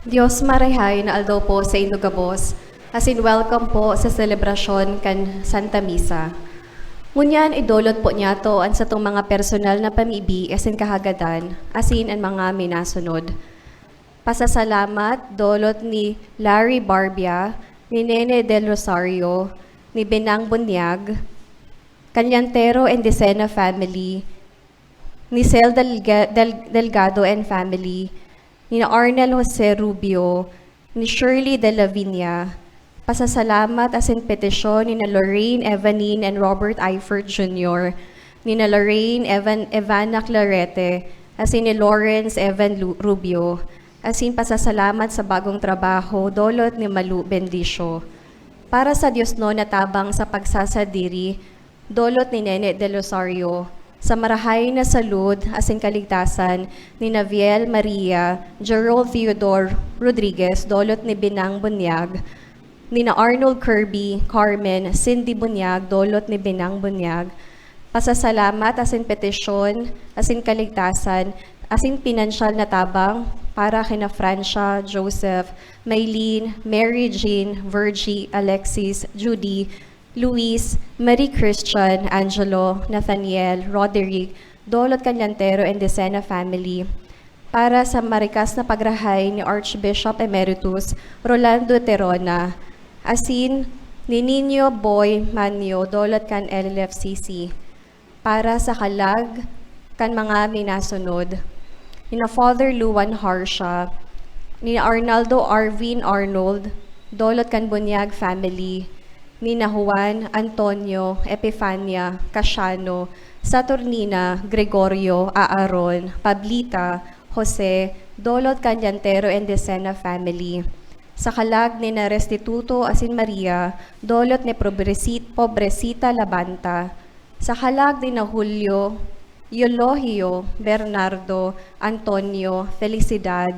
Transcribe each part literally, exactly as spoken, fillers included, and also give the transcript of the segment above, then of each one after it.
Dios marahay na aldaw po sa indo gabos, asin welcome po sa selebrasyon kan Santa Misa. Ngunyan, idolot po niyato an satong mga personal na pamibi asin kahagadan, asin an mga minasunod. Pasasalamat, dolot ni Larry Barbia, ni Nene Del Rosario, ni Benang Bunyag, Caliantero and Decena family, ni Sel Delga-, Del-, Delgado and family, ni Arnel Jose Rubio, ni Shirley de la Viña. Pasasalamat asin petisyon ni na Lorraine Evanine and Robert Eifert Junior, ni na Lorraine Evan, Evana Clarete, asin ni Lawrence Evan Lu-, Rubio, asin pasasalamat sa bagong trabaho, dolot ni Malu Bendicio. Para sa diosnon na tabang sa pagsasadiri, dolot ni Nene Del Rosario, sa marahay na salud asin kaligtasan ni Naviel Maria, Gerald Theodore Rodriguez, dolot ni Binang Bunyag, ni na Arnold Kirby, Carmen, Cindy Bunyag, dolot ni Binang Bunyag, pasasalamat asin petisyon asin kaligtasan asin pinansyal na tabang para kina Francia, Joseph, Maylene, Mary Jean, Virgie, Alexis, Judy, Luis, Marie Christian, Angelo, Nathaniel, Roderick, dolot kan Llantero and Decena family, para sa marikas na pagrahay ni Archbishop Emeritus Rolando Terona, asin ni Niño Boy Manyo, dolot kan L L F C C, para sa kalag kan mga minasunod, nina Father Luan Harsha, nina Arnaldo Arvin Arnold, dolot kan Bunyag family, nina Juan, Antonio, Epifania, Casiano, Saturnina, Gregorio, Aaron, Pablita, Jose, dolot kan Llantero and Decena family. Sa kalag nina Restituto asin Maria, dolot ni Pobresit-, Pobrecita Labanta, sa kalag nina Julio, Eulogio, Bernardo, Antonio, Felicidad,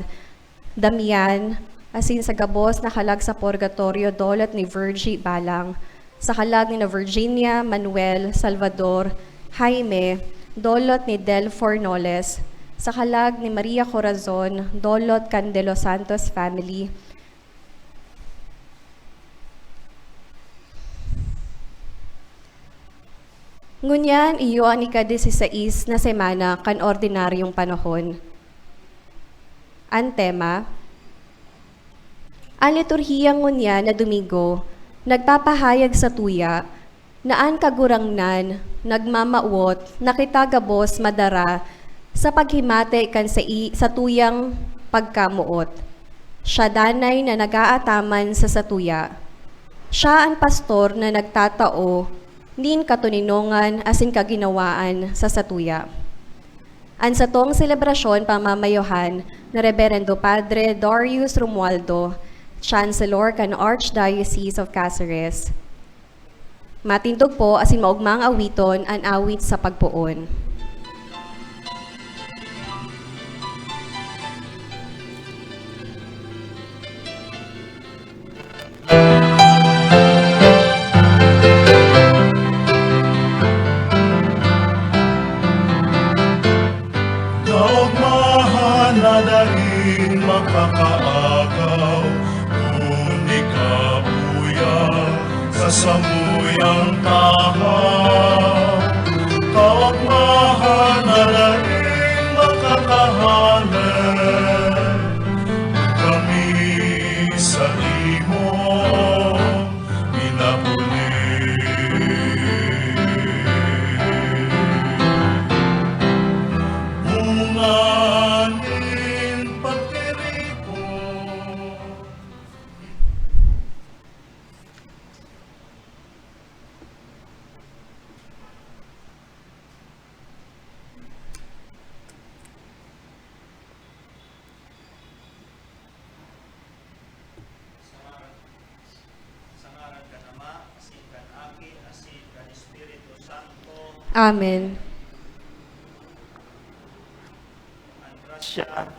Damian, asin sa gabos na kalag sa purgatorio, dolot ni Virgie Balang, sa kalag nina Virginia, Manuel, Salvador, Jaime, dolot ni Del Fornoles, sa kalag ni Maria Corazon, dolot kan De Los Santos family, Ngunyan, iyo an ika-disisais na semana kan ordinaryong panahon. An tema, an liturhiya ngunyan na Domingo nagpapahayag satuya na an Kagurangnan nagmamawot na kita gabos madara sa paghimati kan sai-, satuyang pagkamoot. Siya danay na nag-aataman sa satuya. Siya an pastor na nagtatao nin katoninongan asin kaginawaan sa satuya. An satong selebrasyon pamamayohan ni Reberendo Padre Darius Romualdo, Chancellor kan Archdiocese of Caceres. Matindog po asin maogmang awiton an awit sa pagpoon. Kaogmahan na daing makakaagaw, kun di kabuya sa samuyang tahaw. Kaogmahan na daing makakahale, kami sa imo minapuli. Bunga nin pagtiripon. Sa ngaran, sa ngaran kan Ama, asin kan Aki, asin kan Espiritu Santo. Amen. An grasya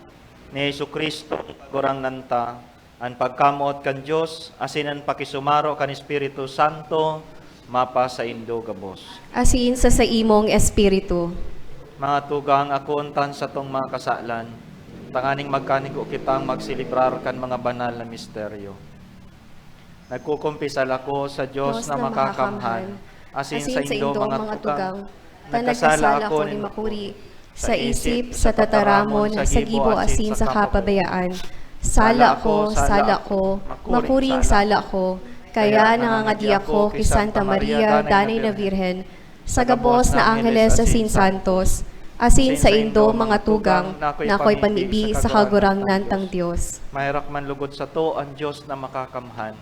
ni Jesu-Cristo, Kagurangnan ta, an pagkamoot kan Dios, asin an pakisumaro kan Espiritu Santo, mapasaindo gabos. Asin sa saimong espiritu. Mga tugang, akoon ta an satong mga kasalan, Tanganing magkanigo kitang magselebrar kan mga banal na misteryo. Nagkukumpisal ako sa Diyos na makakamhan, asin sa indo mga tugang, ta nagsasala ako nin makuri, sa isip, sa tataramon, sa gibo asin sa kapabayaan. Sala ako, sala ako, makuring sala ako, kaya nangangadi ako ki Santa Maria, danay na Birhen, sa gabos na angheles asin santos, asin saindo mga tugang, na ako'y pamibi sa Kagurangnan tang Dios. Maherak man lugod sato an Dios na makakamhan,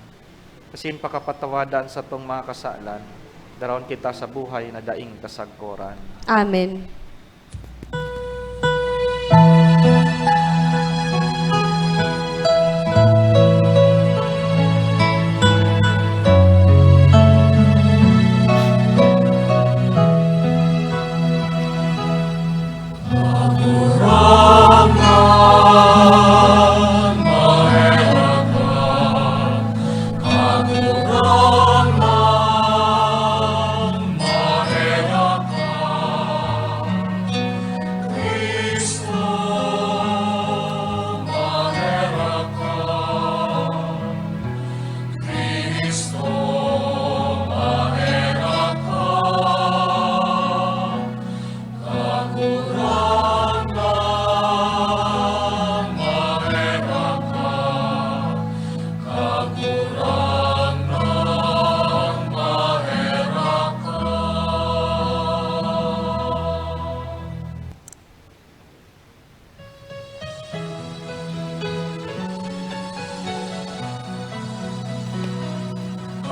asin pakapatawadan satong mga kasalan, daraon kita sa buhay na daing kasagkoran. Amen.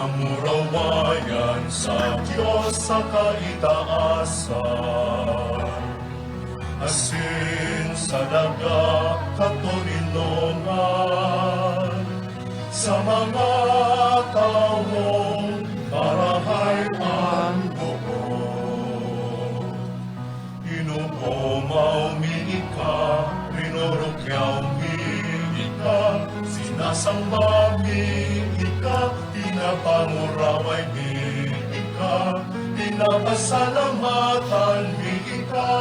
Kamurawayan sa Dios sa kaitaasan, asin sa daga katoninongan, sa mga tawong marahay an boot. Inogomaw mi ika, rinurukyaw mi ika, sinasamba mi ika, pinapanguraway mi ika, pinapasalamatan mi ika,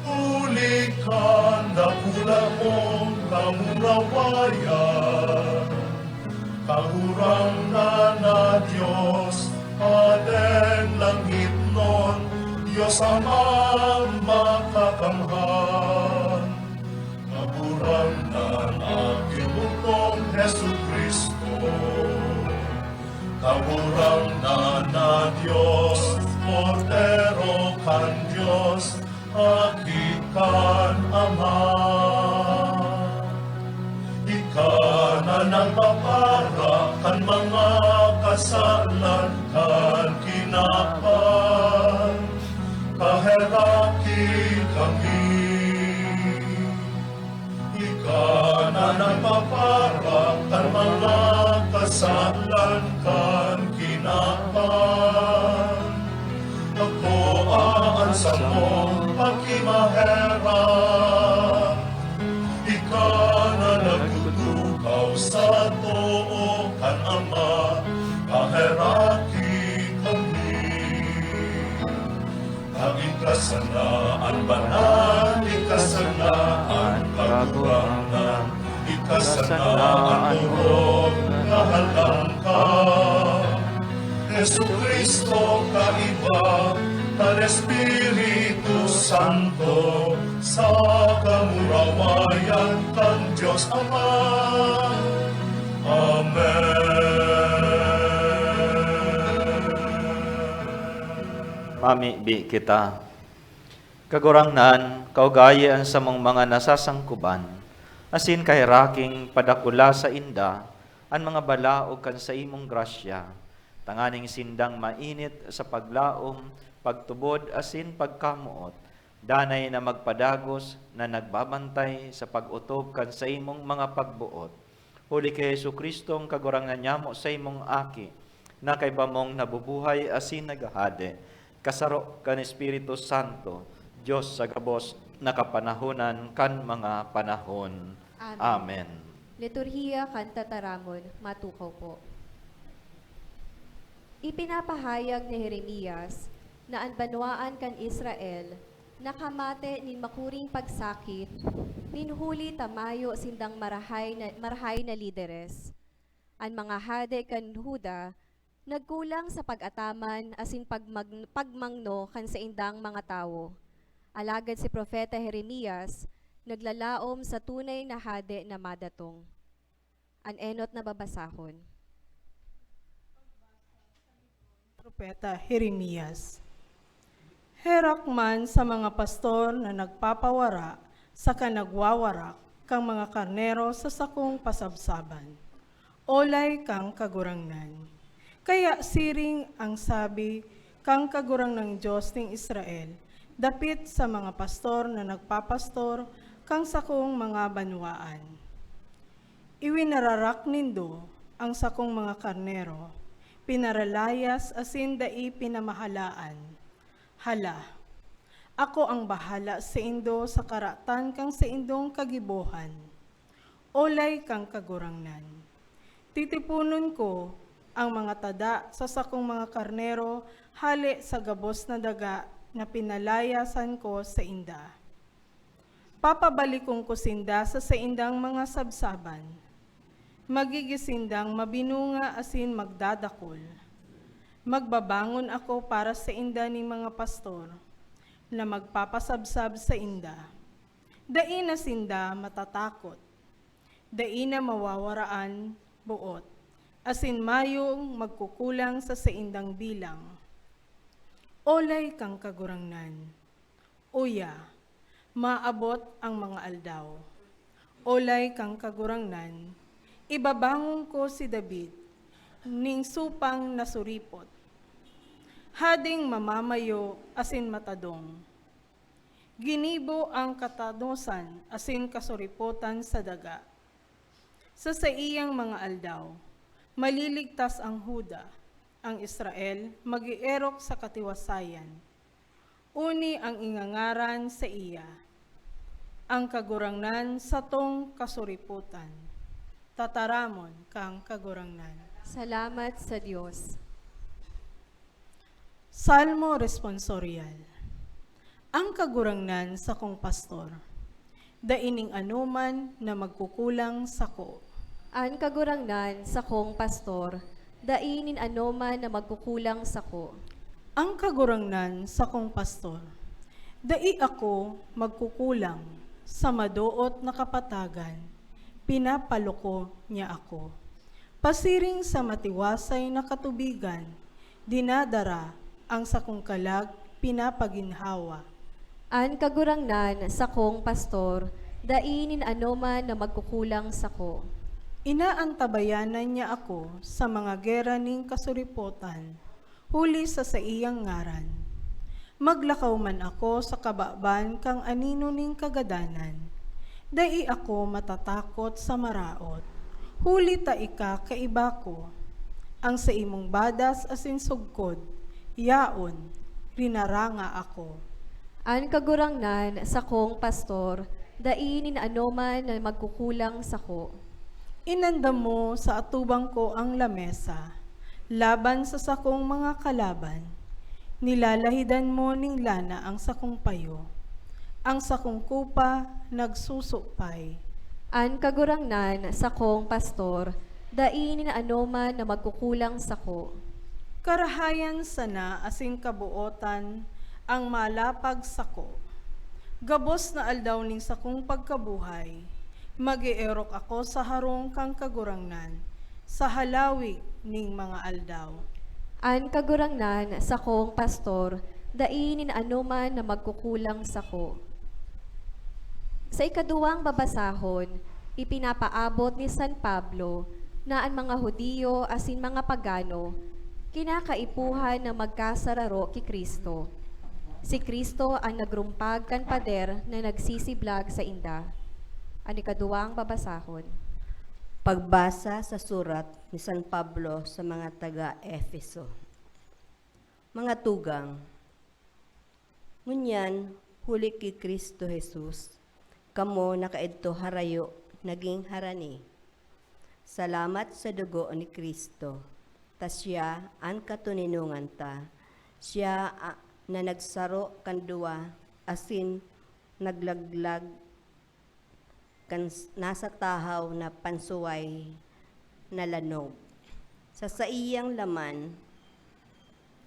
huli kan dakula mong kamurawayan. Kagurangnan na Dios, Padeng langitnon, Dios Amang makakamhan. Kagurangnan na Aki mong Jesu-Cristo. Kagurangnan na Dios, Kordero kan Dios, Aki kan Ama. Ika na nagpapara kan mga kasalan kan kinaban, kaheraki kami. Ika na nagpapara kan mga kasalan kan kinaban. Akoa an samong pakimaherak. Ika na nagtutukaw sa too kan Ama, kaheraki kami. Ika sana an banal, ika sana an kagurangnan, ika sana an orog na halangka. Jesu-Cristo, kaiba kan Espiritu Santo, sa kamurawayan kan Dios Ama. Amen. Mamibi kita. Kagurangnan, kaugayi an samong mga nasasangkuban, asin kaheraking padakula sainda an mga balaog kan saimong grasya, tanganing sindang mainit sa paglaom, pagtubod, asin pagkamoot, danay na magpadagos na nagbabantay sa pag-otob kan saimong mga pagboot. Huli ki Jesu-Cristo, an Kagurangnan nyamo, saimong Aki, na kaiba mong nabubuhay asin naghahade, kasaro kan Espiritu Santo, Dios sa gabos na kapanahonan kan mga panahon. Amen. Amen. Liturhiya kan Tataramon, matukaw po. Ipinapahayag ni Jeremias na an banwaan kan Israel Nakamate nin makuring pagsakit, nin huli ta mayo sindang marahay na, marahay na lideres. An mga hade kan Juda nagkulang sa pag-ataman asin pagmag-, pagmangno kan saindang mga tawo. Alagad si Propeta Jeremias naglalaom sa tunay na hade na madatong. An enot na babasahon. Propeta Jeremias. Herak man sa mga pastor na nagpapawara saka nagwawarak kan mga karnero sa sakong pasabsaban, olay kan Kagurangnan. Kaya siring an sabi kan Kagurangnan Dios nin Israel dapit sa mga pastor na nagpapastor kan sakong mga banwaan, "Iwinararak nindo an sakong mga karnero, pinaralayas asin dai pinamahalaan. Hala, ako an bahala saindo sa karatan kan saindong kagibohan, olay kan Kagurangnan. Titiponon ko an mga tada sa sakong mga karnero hale sa gabos na daga na pinalayasan ko sainda. Papabalikon ko sinda sa saindang mga sabsaban. Magigin sindang mabinunga asin magdadakul. Magbabangon ako para sainda nin mga pastor na magpapasabsab sainda. Dai na sinda matatakot, dai na mawawaraan boot, asin mayong magkukulang sa saindang bilang, olay kan Kagurangnan." Uya, maabot an mga aldaw, olay kan Kagurangnan, ibabangon ko si David nin supang nasuripot, hadeng mamamayo asin matadong. Ginibo an katanosan asin kasuripotan sa daga. Sa saiyang mga aldaw, maliligtas an Juda, an Israel mag-eerok sa katiwasayan. Oni an ingangaran saiya, an Kagurangnan satong kasuripotan. Tataramon kan Kagurangnan. Salamat sa Dios. Salmo Responsorial. An Kagurangnan sakong pastor, dai nin anoman na magkukulang sako. An Kagurangnan sakong pastor, dai nin anoman na magkukulang sako. An Kagurangnan sakong pastor, dai ako magkukulang. Sa madoot na kapatagan, pinapaloko niya ako. Pasiring sa matiwasay na katubigan, dinadara an sakong kalag, pinapaginhawa. An Kagurangnan sakong pastor, dai nin anoman na magkukulang sako. Inaantabayanan niya ako sa mga gera nin kasuripotan, huli sa saiyang ngaran. Maglakaw man ako sa kababan kan anino nin kagadanan, dai ako matatakot sa maraot, huli ta ika kaiba ko. An saimong badas asin sugkod, yaon, rinaranga ako. An Kagurangnan sakong pastor, dai nin anoman na magkukulang sako. Inandam mo sa atubang ko an lamesa, laban sa sakong mga kalaban. Nilalahidan mo nin lana an sakong payo. An sakong kupa nagsusupay. An Kagurangnan sakong pastor, dai nin anoman na magkukulang sako. Karahayan sana asin kabotan an malapag sako. Gabos na aldaw nin sakong pagkabuhay, mag-eerok ako sa harong kan Kagurangnan sa halawig nin mga aldaw. An Kagurangnan sakong pastor, dai nin anoman na magkukulang sako. Sa ikaduwang babasahon, ipinapaabot ni San Pablo na an mga Judio asin mga pagano kinakaipuhan na magkasararo ki Cristo. Si Cristo an nagrumpag kan pader na nagsisiblag sainda. An ikaduwang babasahon. Pagbasa sa surat ni San Pablo sa mga taga Efeso. Mga tugang, ngunyan, huli ki Cristo Jesus, kamo na kaidto harayo nagin harani. Salamat sa dugo ni Cristo, ta siya an katoninongan ta, siya, a, na nagsaro kan duwa asin naglaglag kan s-, nasa tahaw na pansuway na lanog. Sa saiyang laman,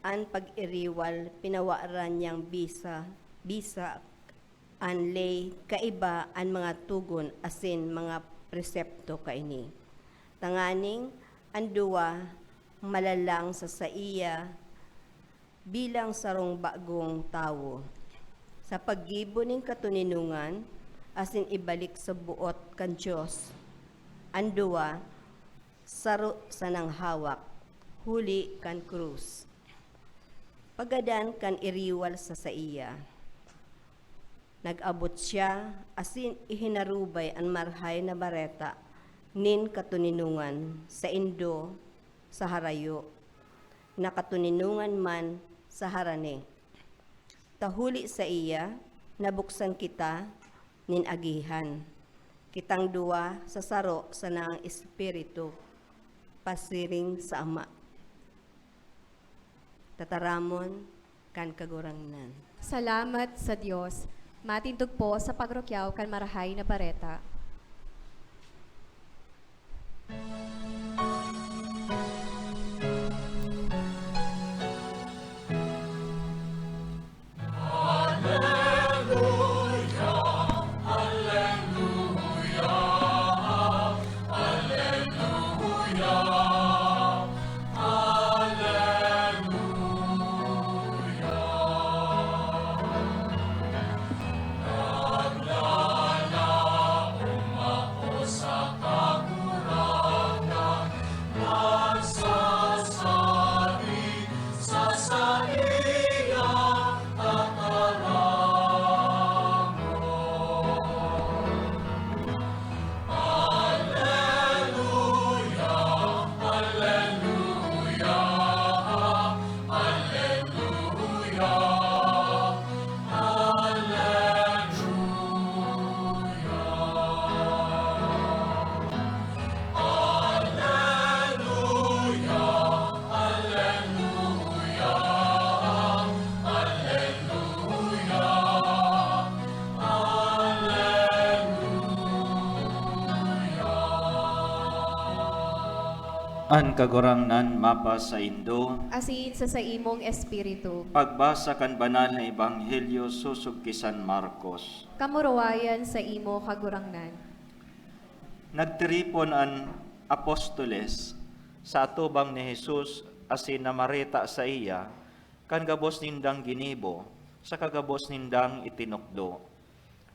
an pag-iriwal, pinawaran niyang bisa, bisa an ley, kaiba an mga togon asin mga presepto kaini. Tanganing an duwa malalang sa saiya bilang sarong bagong tawo. Sa paggibo nin katoninongan asin ibalik sa boot kan Dios, an duwa saro sanang hawak, huli kan krus. Pagadan kan iriwal sa saiya, nag-abot siya asin ihinarubay an Marahay na Bareta nin katoninongan saindo sa harayo, na katoninongan man sa harani. Ta huli saiya, nabuksan kita nin agihan, kitang duwa sa saro sanang Espiritu, pasiring sa Ama. Tataramon kan Kagurangnan. Salamat sa Dios. Matindog po sa pagrukyaw kan Marahay na Bareta. An Kagurangnan mapasaindo. Asin sa saimong espiritu. Pagbasa kan Banal na Ebanghelyo sosog ki San Marcos. Kamurawayan saimo, Kagurangnan. Nagtiripon an apostoles sa atubang ni Jesus asin namareta saiya kan gabos nindang ginibo saka gabos nindang itinukdo.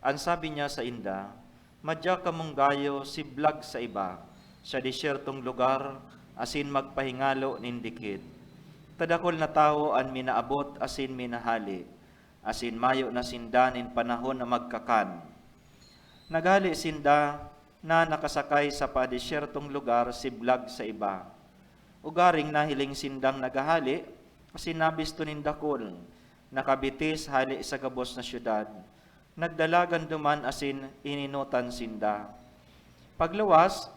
An sabi niya sainda, "Madya kamong gayo siblag sa iba, sa desyertong lugar, asin magpahingalo nin dikit. Ta dakul na tawo an minaabot asin minahale, asin mayo na sinda nin panahon na magkakan." Naghale sinda na nakasakay sa padesyertong lugar siblag sa iba. Ugaring nahiling sindang naghahale, asin nabisto nin dakul na kabitis hale sa gabos na syudad, nagdalagan duman asin ininotan sinda. Pagluwas,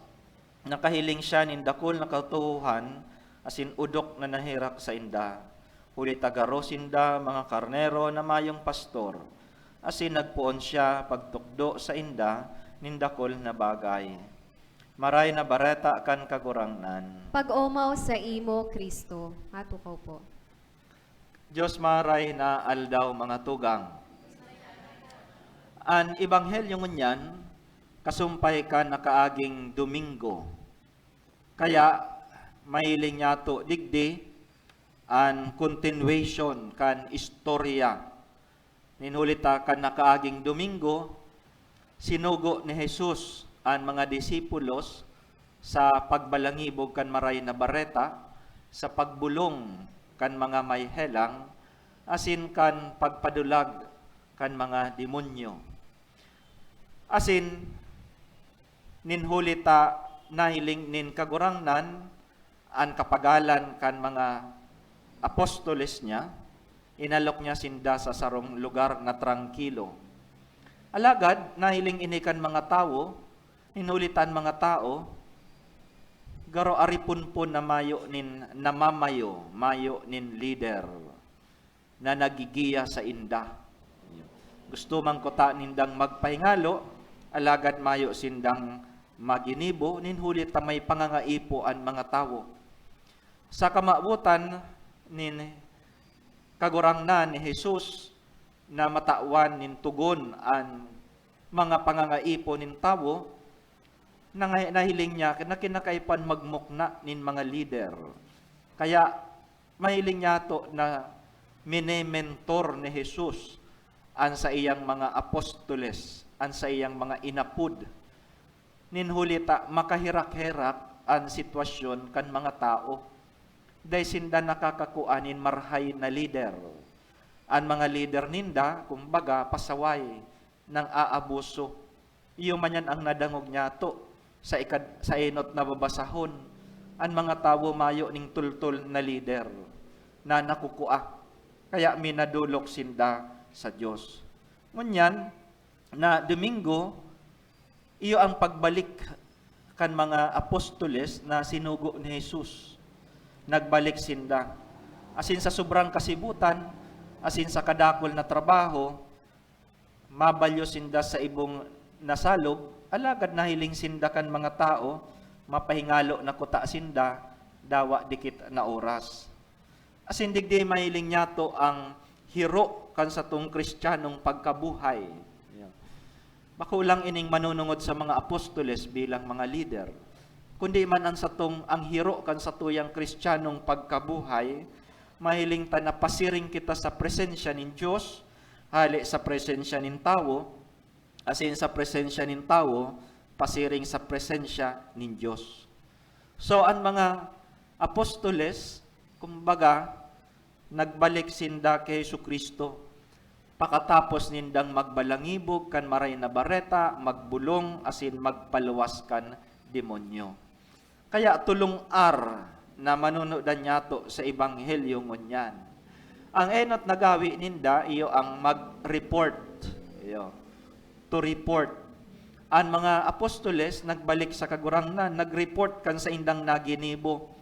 nakahiling siya nin dakul na katuhohan asin odok na naherak sainda, huli ta garo sinda mga karnero na mayong pastor, asin nagpoon siya pagtukdo sainda nin dakul na bagay. Maray na Bareta kan Kagurangnan. Pag-omaw saimo, Cristo. Matukaw po. Dios maray na aldaw, mga tugang. An ebanghelyo ngunyan kasumpay kan nakaaging Domingo. Kaya, mahiling niyato digdi an continuation kan istorya. Nin huli ta kan nakaaging Domingo, sinugo ni Jesus an mga disipulos sa pagbalangibog kan Maray na Bareta, sa pagbolong kan mga may helang, asin kan pagpadulag kan mga demonyo. Asin, nin huli ta nahiling nin Kagurangnan an kapagalan kan mga apostoles niya, inalok niya sinda sa sarong lugar na trangkilo. Alagad nahiling ini kan mga tawo, nin huli ta an mga tawo garo ariponpon na mayo nin namamayo, mayo nin lider na naggigiya sainda. Gusto man kuta nindang magpahingalo, alagad mayo sindang maginibo, nin huli ta may pangangaipo an mga tawo. Sa kamawotan nin Kagurangnan ni Jesus na matawan nin togon an mga pangangaipo nin tawo, nangay-, nahiling niya na kinakaipuhan magmukna nin mga lider. Kaya mahiling niyato na mine-mentor ni Jesus an saiyang mga apostoles, an saiyang mga inapod. Nin huli ta makaherak-herak an sitwasyon kan mga tawo. Dai sinda nakakakua nin marahay na lider. An mga lider ninda, kumbaga, pasaway, nang-aabuso. Iyo man yan ang nadangog niyato sa ikad-, sa enot na babasahon. An mga tawo mayo ning tultol na lider na nakukua, kaya minadolok sinda sa Dios. Ngunyan, na Domingo, iyo ang pagbalik kan mga apostoles na sinugo ni Jesus. Nagbalik sinda. Asin sa sobrang kasibutan, asin sa kadakul na trabaho, mabalyo sinda sa ibong nasalog, alagad nahiling sinda kan mga tawo, mapahingalo na kuta sinda, dawa dikit na oras. Asin digdi mahiling niyato ang hiro kan satong Kristiyanong pagkabuhay. Bako lang ining manunungod sa mga apostoles bilang mga lider, kundi man ang satong, ang hiro kan satuyang Kristiyanong pagkabuhay, mahiling ta na pasiring kita sa presensya nin Dios, hali sa presensya nin tawo, asin sa presensya nin tawo, pasiring sa presensya nin Dios. So, an mga apostoles, kumbaga, nagbalik sinda ki Jesu-Cristo pakatapos nindang magbalangibog kan Maray na Bareta, magbolong, asin magpaluwas kan demonyo. Kaya tolong R na manunudan niyato sa Ebanghelyo ngunyan. Ang enot na gawe ninda, iyo ang mag-report. Iyo. To report. An mga apostoles nagbalik sa Kagurangnan, nag-report kan saindang naginibo.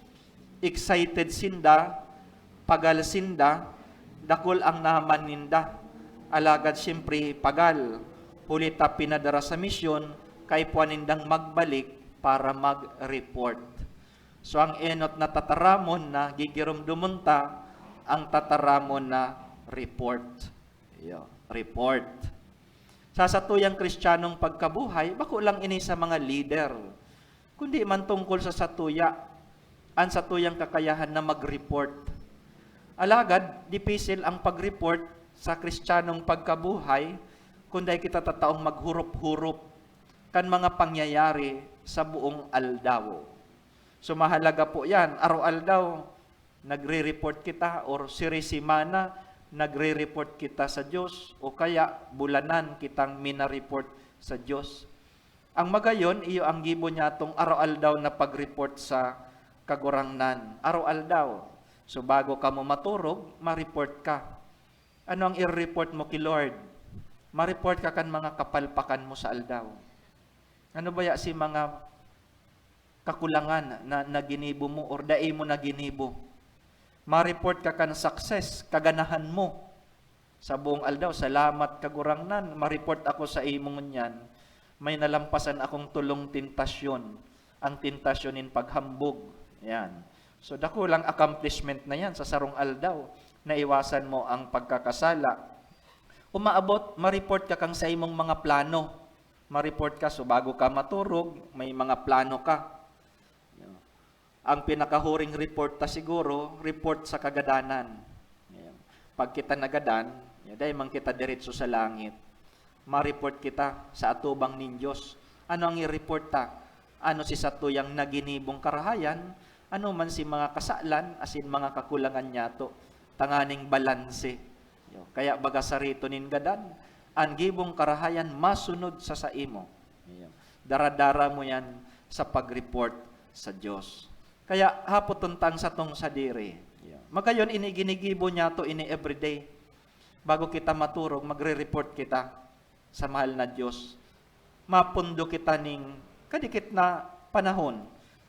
Excited sinda, pagal sinda, dakul ang naman ninda. Alagad siyempre, pagal. Huli ta pinadara sa misyon, kaipuhan nindang magbalik para mag-report. So, ang enot na tataramon na gigiromdomon ta, ang tataramon na report. Iyo, report. Sa satuyang Kristiyanong pagkabuhay, bako lang ini sa mga lider, kundi man tungkol sa satuya, an satuyang kakayahan na mag-report. Alagad, dipisil ang pag-report sa Kristiyanong pagkabuhay kung dai kita tataong maghurop-hurop kan mga pangyayari sa buong aldaw. So, mahalaga po yan. Araw-aldaw, nagre-report kita, or siri-semana, nagre-report kita sa Dios, o kaya bulanan kitang mina-report sa Dios. Ang magayon, iyo ang gibo niyatong araw-aldaw na pag-report sa Kagurangnan. Araw-aldaw. So, bago kamo maturog, ma-report ka. Ano ang i-report mo ki Lord? Ma-report ka kan mga kapalpakan mo sa aldaw. Ano baya si mga kakulangan na, na ginibo mo or dai mo na ginibo? Ma-report ka kan success, kaganahan mo sa buong aldaw. "Salamat, Kagurangnan, ma-report ako sa imo ngunyan. May nalampasan akong tolong tentasyon, ang tentasyon nin paghambog." Yan. So, dakulang accomplishment na yan sa sarong aldaw. Naiwasan mo ang pagkakasala. Umaabot, ma-report ka kang sa imong mga plano. Ma-report ka, so bago ka maturog, may mga plano ka. Ang pinakahuring report ta siguro, report sa kagadanan. Pag kita nagadan, dai man kita diretso sa langit. Ma-report kita sa atubang nin Dios. Ano ang i-report ta? Ano si satuyang naginibong karahayan? Ano man si mga kasalan asin mga kakulangan niyato? Tanganing balanse. Yo, kaya baga sarito nin gadan, an gibong karahayan masunod sa saimo. Yo, dara-dara mo yan sa pag-report sa Dios. Kaya hapoton ta an satong sadiri. Yo, magayon ini ginigibo niyato ini everyday. Bago kita maturog, magre-report kita sa mahal na Dios. Mapundo kita ning kadikit na panahon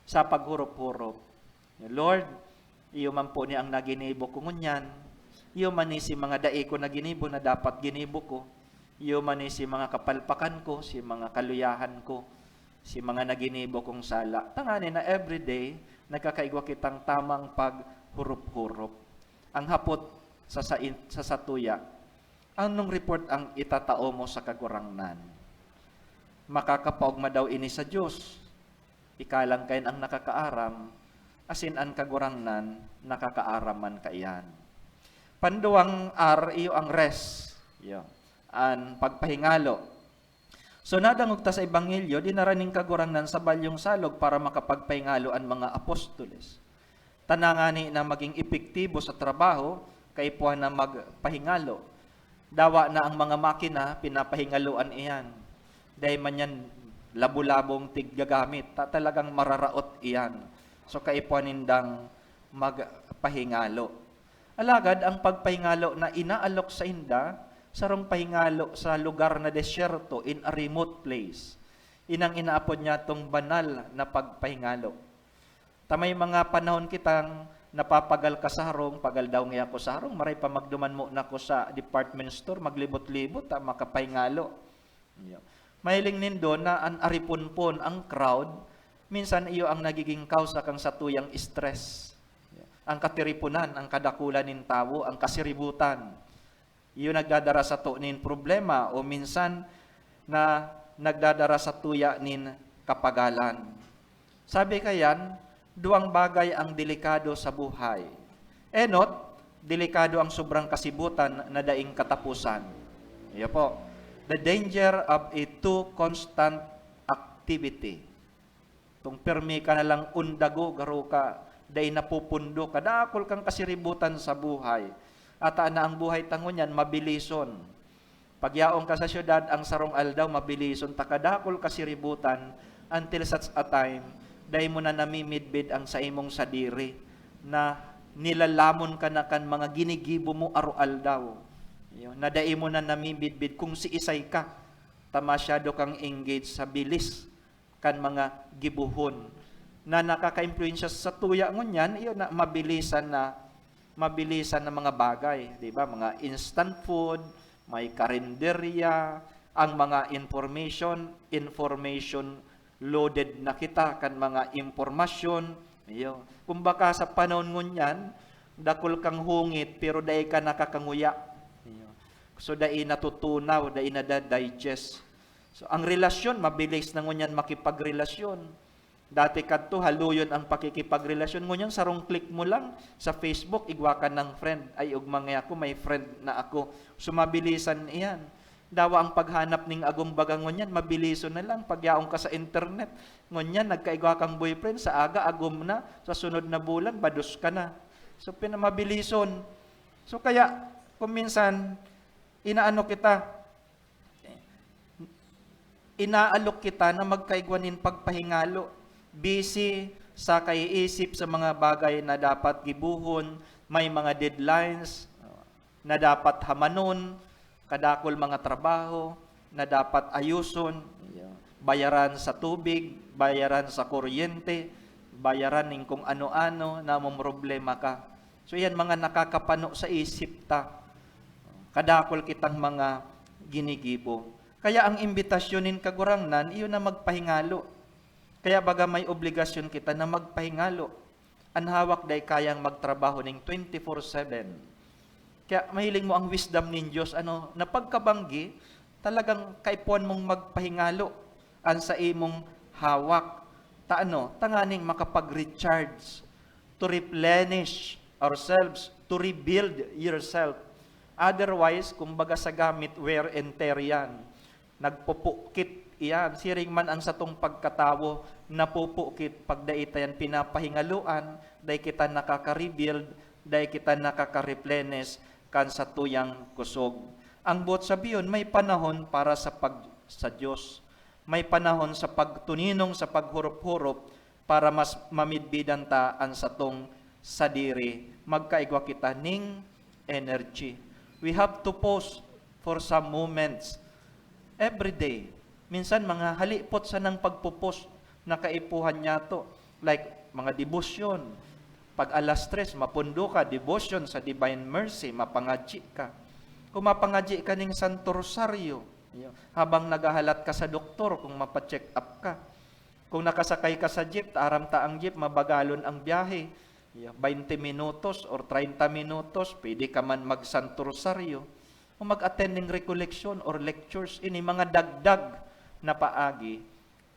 sa paghurop-hurop. "Lord, iyo man po ni ang naginibo ko ngunyan. Iyo man ni si mga dai ko naginibo na dapat ginibo ko. Iyo man ni si mga kapalpakan ko, si mga kaluyahan ko, si mga naginibo kong sala. Tanganing na everyday, nagkakaigwa kitang tamang paghurup-hurup. Ang hapot sa, sa, sa satuya, anong report ang itatao mo sa Kagurangnan? Makakapaogma daw ini sa Dios. Ika lang kayan ang nakakaaram, asin an Kagurangnan nakakaaram man kaiyan. Panduwang R, iyo ang rest. Iyo. An pagpahingalo. So, nadangog ta sa Ebanghelyo, dinara nin Kagurangnan sa balyong salog para makapagpahingalo an mga apostoles. Tanangani na maging epektibo sa trabaho, kaipuhan na magpahingalo. Dawa na ang mga makina, pinapahingaloan iyan. Dai man yan labo-labong tiggagamit, ta talagang mararaot iyan. So, kaipuhan nindang magpahingalo. Alagad ang pagpahingalo na inaalok sainda, sarong pahingalo sa lugar na desyerto, in a remote place. Inang inaapod niya tong banal na pagpahingalo. Ta may mga panahon kitang napapagal ka sa harong, pagal daw ngaya ako sa harong, maray pa magduman mo na ako sa department store, maglibot-libot, ta makapahingalo. Iyo. Mahiling nindo na an ariponpon, ang crowd, minsan iyo ang nagiging kausa kan satuyang stress. Iyo. Ang katiriponan, ang kadakulan nin tawo, ang kasiributan. Iyo nagdadara sato nin problema o minsan na nagdadara satuya nin kapagalan. Sabi kayan, duwang bagay ang delikado sa buhay. Enot, delikado ang sobrang kasibutan na daing katapusan. Iyo po. The danger of a too constant activity. Kung pirmi ka na lang undago, garo ka, dai napupundo, kadakul kang kasiributan sa buhay. Ata na ang buhay ta ngunyan, mabilison. Pagyaon ka sa syudad, ang sarong aldaw, mabilison ta kadakul kasiributan, until such a time, dai mo na namimidbid ang saimong sadiri, na nilalamon ka na kan mga ginigibo mo aroaldaw. Yun, na dai mo na namimidbid kung siisay ka, ta masyado kang engaged sa bilis kan mga gibohon na nakakaimpluwensya sa tuya ngunyan, iyo na mabilisan na, mabilisan na mga bagay, di ba? Mga instant food, may karinderya, ang mga information, information loaded na kita kan mga impormasyon. Iyo. Kumbaga sa panahon ngunyan, dakul kang hungit pero dai ka nakakanguya. Iyo. So, dai natutunaw, dai nada-digest. So, ang relasyon, mabilis na ngunyan makipagrelasyon. Dati kadto, haluyon ang pakikipagrelasyon. Ngunyan, sarong click mo lang sa Facebook, igwa ka ng friend. Ay, ugma ngaya ako, may friend na ako. So, mabilisan iyan. Dawa ang paghanap ning agom baga ngunyan, mabilison na lang. Pagyaon ka sa internet, ngunyan, nagkaigwa kang boyfriend, sa aga, agom na. Sa sunod na bulan, bados ka na. So, pina-, mabilison. So, kaya, kung minsan, inaano kita, inaalok kita na magkaigwa nin pagpahingalo, busy sa kaiisip sa mga bagay na dapat gibohon, may mga deadlines na dapat hamanon, kadakul mga trabaho na dapat ayoson, bayaran sa tubig, bayaran sa kuryente, bayaran nin kung ano-ano, namomroblema ka. So, yan mga nakakapano sa isip ta. Kadakul kitang mga ginigibo. Kaya ang imbitasyon nin Kagurangnan, iyo na magpahingalo. Kaya baga may obligasyon kita na magpahingalo. An hawak dai kayang magtrabaho ning twenty-four seven. Kaya mahiling mo ang wisdom nin Dios, ano, na pagkabanggi, talagang kaipuhan mong magpahingalo an sa imong hawak. Ta ano, tanganing makapag-recharge, to replenish ourselves, to rebuild yourself. Otherwise, kumbaga sa gamit, wear and tear yan. Nagpupukit iyan. Siring man ang satong pagkatawo, napupukit pag dai ta yan pinapahingaluan, dai kita nakaka-rebuild, dai kita nakaka-replenish kan satuyang kusog. Ang buot sabihon, may panahon para sa pag-, sa Dios. May panahon sa pagtuninong, sa paghurup-hurup, para mas mamidbidan ta an satong sadiri, magkaigwa kita ning energy. We have to pause for some moments every day. Minsan, mga halipot sanang pagpo-pause na kaipuhan niyato, like mga debosyon. Pag alas tres, mapundo ka, debosyon sa Divine Mercy, mapangadyi ka. Kung mapangadyi ka ning Santo Rosario, iyo, habang naghahalat ka sa doktor, kung mapa-check up ka. Kung nakasakay ka sa jeep, ta aram ta ang jeep, mabagalon ang biyahe. Iyo, twenty minutos or treinta minutos, pwede ka man mag-Santo Rosario o mag-attend ning recollection or lectures. Ini mga dagdag na paagi,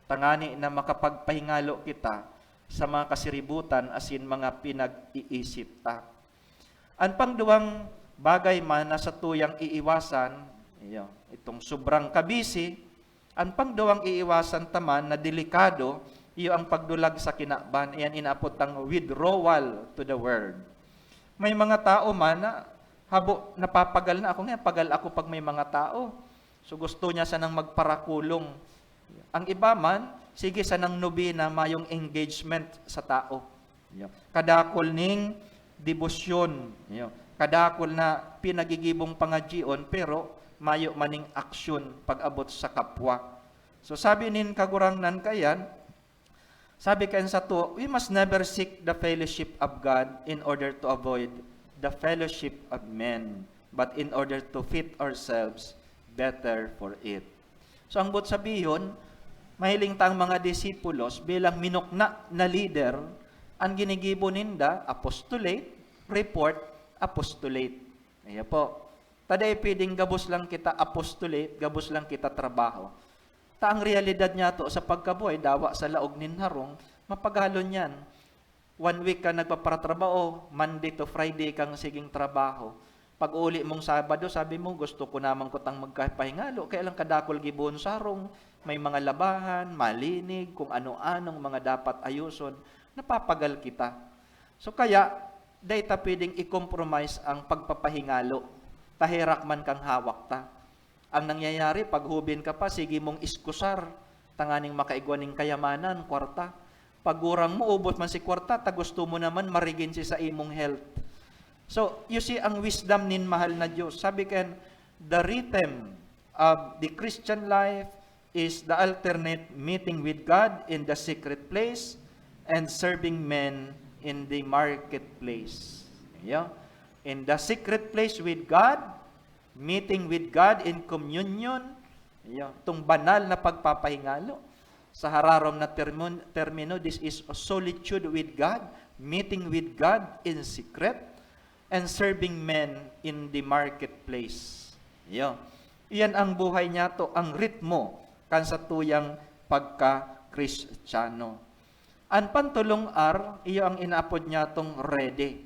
tangani na makapagpahingalo kita sa mga kasiributan asin mga pinag-iisip ta. An pangduwang bagay man na satuyang iiwasan, iyo, itong sobrang kabisi. An pangduwang iiwasan ta man na delikado, iyo ang pagdulag sa kinaban. Iyan inaapod tang withdrawal to the world. May mga tao man na habo, napapagal na. Ako nga, pagal ako pag may mga tao. So, gusto niya sanang magparakulong. Ang iba man, sige sanang nobena, mayong engagement sa tao. Iyo. Kadakul ning debosyon. Iyo. Kadakul na pinagigibong pangadyion, pero mayo man ning aksyon pag-abot sa kapwa. So, sabi nin Kagurangnan kaiyan, sabi kaiyan sato, "We must never seek the fellowship of God in order to avoid the fellowship of men, but in order to fit ourselves better for it." So, ang boot sabihon, mahiling ta ang mga disipulos bilang minukna na leader, ang ginigibo ninda, apostolate, report, apostolate. Iyo po. Ta dai pwedeng gabos lang kita apostolate, gabos lang kita trabaho. Ta ang realidad niyato sa pagkabuhay, dawa sa laog nin harong, mapagalon yan. One week ka nagpaparatrabaho, Monday to Friday kang siging trabaho. Pag-uuli mong Sabado, sabi mo, "Gusto ko naman kutang magkapahingalo, kaya lang kadakul gibohon sa harong, may mga labahan, malinig, kung ano-anong mga dapat ayuson." Napapagal kita. So kaya, dai ta pwedeng i-compromise ang pagpapahingalo. Ta herak man kang hawak ta. Ang nangyayari, pag hubin ka pa, sige mong iskusar, tanganing makaigwa ning kayamanan, kwarta. Pag gurang mo, ubos man si kwarta, ta gusto mo naman marigin si sa imong health. So, you see, ang wisdom nin mahal na Diyos. Sabi kan, "The rhythm of the Christian life is the alternate meeting with God in the secret place and serving men in the marketplace." Iyo. In the secret place with God, meeting with God in communion, iyo, itong banal na pagpapahingalo. Sa hararom na termo-, termino, this is solitude with God, meeting with God in secret, and serving men in the marketplace. Iyo. Iyan ang buhay niyato, ang ritmo kan satuyang pagka-Kristiyano. An pantulong R, iyo ang inaapod niyatong ready.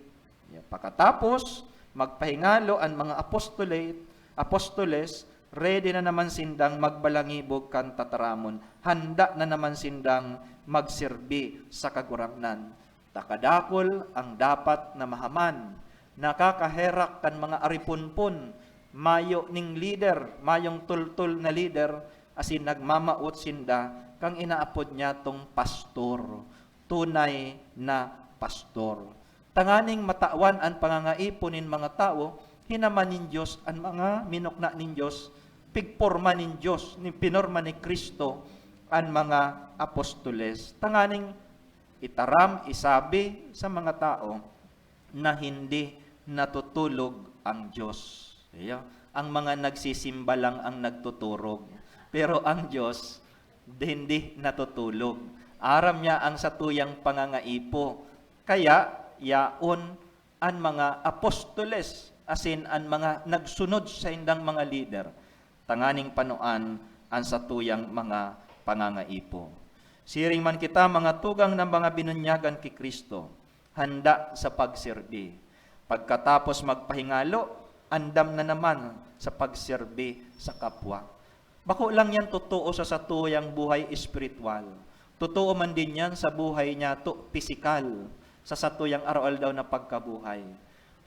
Pakatapos, magpahingalo an mga apostolate, apostoles, ready na naman sindang magbalangibog kan tataramon. Handa na naman sindang magserbi sa Kagurangnan. Ta kadakul ang dapat na mahaman, nakakaherak kan mga ariponpon, mayo ning lider, mayong tultol na lider, asin nagmamawot sinda kan inaapod niyatong pastor, tunay na pastor. Tanganing matawan an pangangaipo nin mga tawo, hinaman nin Dios an mga minukna nin Dios, pigporma nin Dios, ni, pinorma ni Cristo an mga apostoles. Tanganing itaram, isabi sa mga tawo na hindi natutulog ang Dios. Iyo, ang mga nagsisimba lang ang nagtuturog. Pero ang Dios, hindi natutulog. Aram niya ang satuyang pangangaipo. Kaya, yaon an mga apostoles, asin an mga nagsunod saindang mga lider, tanganing panuan an satuyang mga pangangaipo. Siring man kita, mga tugang na mga binunyagan ki Cristo, handa sa pagserbi. Pagkatapos magpahingalo, andam na naman sa pagserbi sa kapwa. Bako lang yan totoo sa satuyang buhay espiritual. Totoo man din yan sa buhay niyato pisikal, sa satuyang araw-aldaw na pagkabuhay.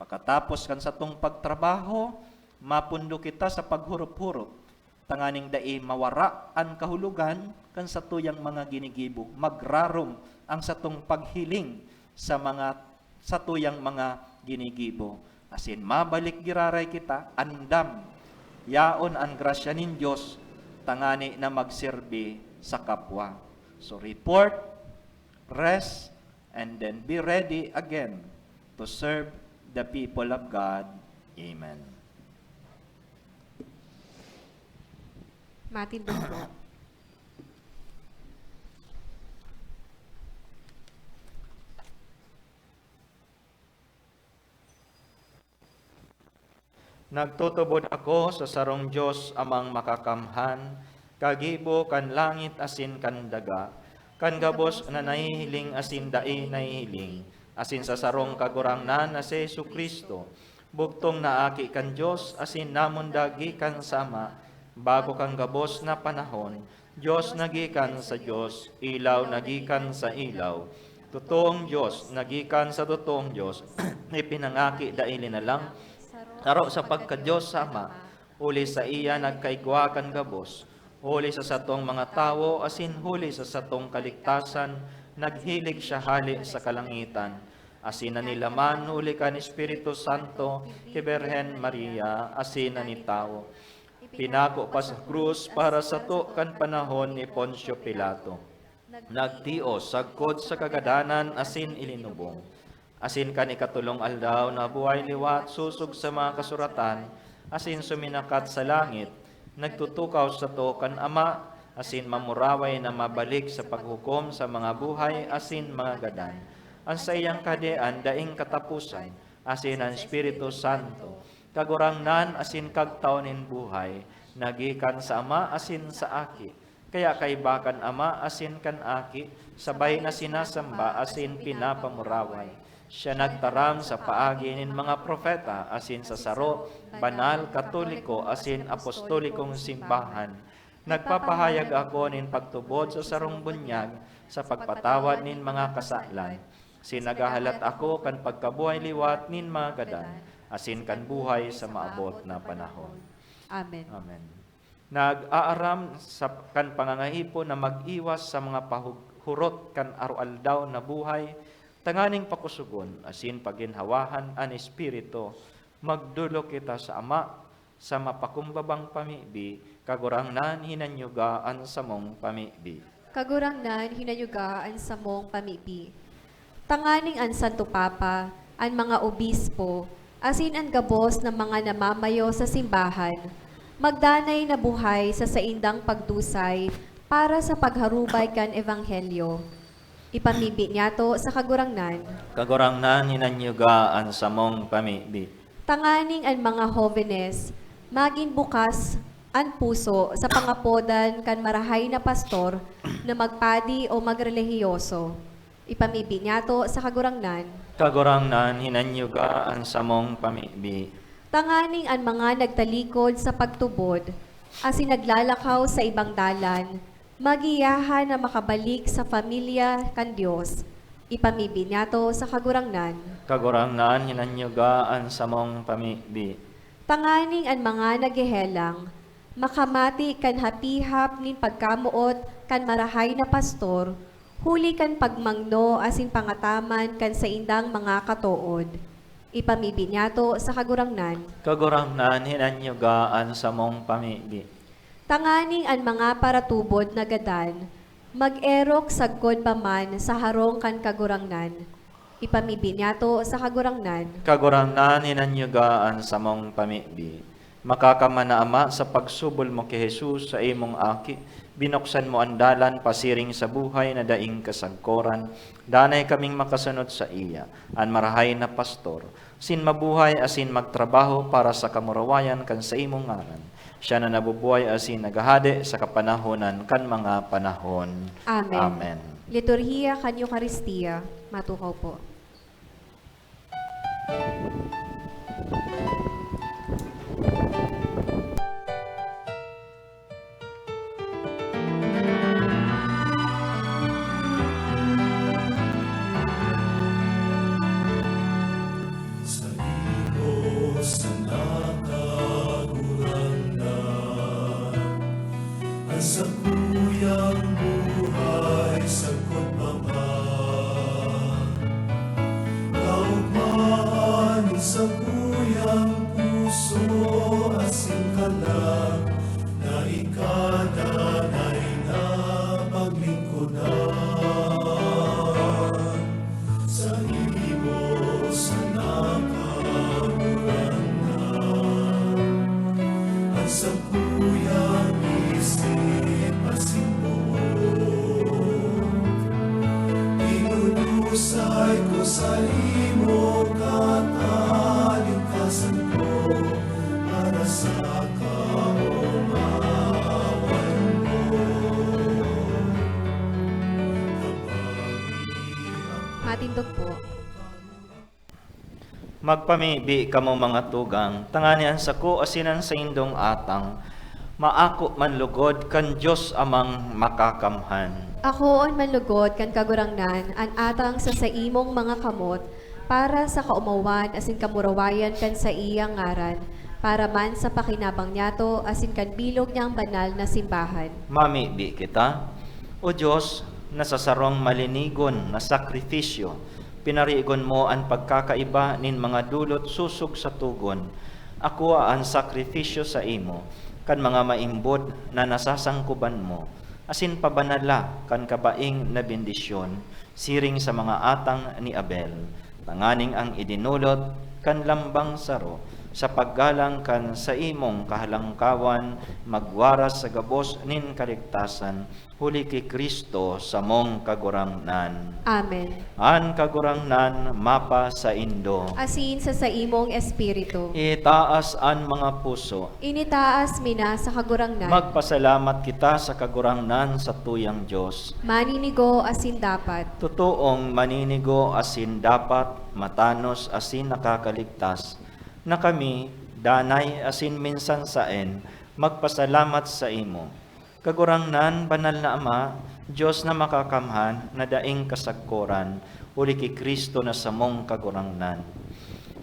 Pakatapos kan satong pagtrabaho, mapundo kita sa paghurop-hurop, tanganing dai mawara an kahulogan kan satuyang mga ginigibo. Magrarom ang satong paghiling sa mga satuyang mga ginigibo. Asin mabalik giraray kita, andam. Yaon an grasya nin Dios tangani na magserbi sa kapwa. So report, rest, and then be ready again to serve the people of God. Amen. Matindog po. Nagtutubod ako sa sarong Dios, Amang Makakamhan, kagibo kan langit asin kan daga, kan gabos na nahihiling asin dai nahihiling, asin sa sarong Kagurangnan na si Jesu-Cristo, bugtong na Aki kan Dios asin namundag gikan sa Ama, bago kan gabos na panahon, Dios na gikan sa Dios, ilaw na gikan sa ilaw, totoong Dios na gikan sa totoong Dios, ipinangaki dai linalang, saro sa pagka-Dios sa Ama, huli saiya nagkaigwa kan gabos, huli sa satong mga tawo asin huli sa satong kaligtasan, naghilig siya hale sa kalangitan, asin nanilaman huli kan Espiritu Santo ki Birhen Maria asin nanitawo. Pinako pa sa krus para sato kan panahon ni Poncio Pilato. Nagtios sagkod sa kagadanan asin ilinubong. Asin kan ikatolong aldaw nabuhay liwat sosog sa mga kasuratan, asin suminakat sa langit, nagtutukaw sato kan Ama, asin mamuraway na mabalik sa paghukom sa mga buhay asin mga gadan. An saiyang kahadean daing kataposan, asin an Espiritu Santo, Kagurangnan asin Kagtao nin buhay, na gikan sa Ama asin sa Aki. Kaya kaiba kan Ama asin kan Aki, sabay na sinasamba asin pinapamuraway. Siya nagtaram sa paagi nin mga propeta asin sa saro, banal, katoliko asin apostolikong simbahan. Nagpapahayag ako nin pagtubod sa sarong bunyag sa pagpatawad nin mga kasalan. Asin naghahalat ako kan pagkabuhay liwat nin mga gadan, asin kan buhay sa maabot na panahon. Amen. Amen. Nag-aaram sa, kan pangangaipon na mag-iwas sa mga pahug-, hurot kan aroaldaw na buhay, tanganing pakosogon asin paginhawahan an Espiritu, magdolok kita sa Ama, sa mapakumbabang pamibi, Kagurangnan, hinanyuga an samong pamibi. Kagurangnan, hinanyuga an samong pamibi. Tanganing an Santo Papa, an mga obispo, asin an gabos na mga namamayo sa simbahan, magdanay na buhay sa saindang pagdusay para sa pagharubay kan Ebanghelyo. Ipamibi niyato sa Kagurangnan. Kagurangnan, hinanyuga an samong pamibi. Tanganing an mga hobenes, magin bukas an puso sa pangapodan kan marahay na pastor na magpadi o magrelihiyoso. Ipamibi niyato sa Kagurangnan. Kagurangnan, hinanyuga an samong pamibi. Tanganing an mga nagtalikod sa pagtubod, asin naglalakaw sa ibang dalan, magiyahan na makabalik sa pamilya kan Dios. Ipamibi niyato sa Kagurangnan. Kagurangnan, hinanyuga an samong pamibi. Tanganing an mga naghehelang, makamati kan hapihap nin pagkamoot kan marahay na pastor, huli kan pagmangno asin pangataman kan saindang mga katood. Ipamibi niyato sa Kagurangnan. Kagurangnan, hinanyuga an samong pamibi. Tanganing an mga paratubod na gadan, mag-erok sagkod pa man sa harong kan Kagurangnan. Ipamibi niyato sa Kagurangnan. Kagurangnan, hinanyuga an samong pamibi. Makakamana, Ama, sa pagsubol mo ki Jesus, sa imong Aki, binuksan mo an dalan pasiring sa buhay na daing kasagkoran. Danay kaming makasunod saiya, an marahay na pastor, sin mabuhay asin magtrabaho para sa kamurawayan kan saimong ngaran. Siya na nabubuhay asin naghahade sa kapanahonan kan mga panahon. Amen. Amen. Liturhiya kan Eukaristia. Matukaw po. Sa imo sana, Kagurangnan, an sakuyang buhay sagkod pa man. Kaogmahan nin sakuyang puso asin kalag na ika danay na paglingkodan. Sa imo sana, Kagurangnan, an sakuyang Sai ko sa imo katalingkasan ko, para sa kaomawan mo. Matindog po. Magpamibi kamo, mga tugang, tanganing an sako asin an saindong atang maako man lugod kan Dios Amang Makakamhan. Akoon man lugod kan Kagurangnan an atang sa saimong mga kamot, para sa kaomawan asin kamurawayan kan saiyang ngaran, para man sa pakinabang niyato asin kan bilog niyang banal na simbahan. Mamibi kita. O Dios, na sa sarong malinigon na sakrifisyo, pinarigon mo an pagkakaiba nin mga dulot sosog sa togon, akoa an sakrifisyo saimo kan mga maimbod na nasasangkoban mo, asin pabanala kan kabaing na bendisyon siring sa mga atang ni Abel, tanganing ang idinolot kan lambang saro sa paggalang kan saimong kahalangkawan magwaras sa gabos nin kaligtasan, huli ki Cristo samong Kagurangnan. Amen. An Kagurangnan mapasaindo. Asin sa saimong espiritu. Itaas an mga puso. Initaas mi na sa Kagurangnan. Magpasalamat kita sa Kagurangnan, satuyang Dios. Maninigo asin dapat. Totoong maninigo asin dapat, matanos asin nakakaligtas, na kami, danay asin minsan saen, magpasalamat saimo. Kagurangnan, Banal na Ama, Dios na Makakamhan, na daing kasagkoran, huli ki Cristo na samong Kagurangnan.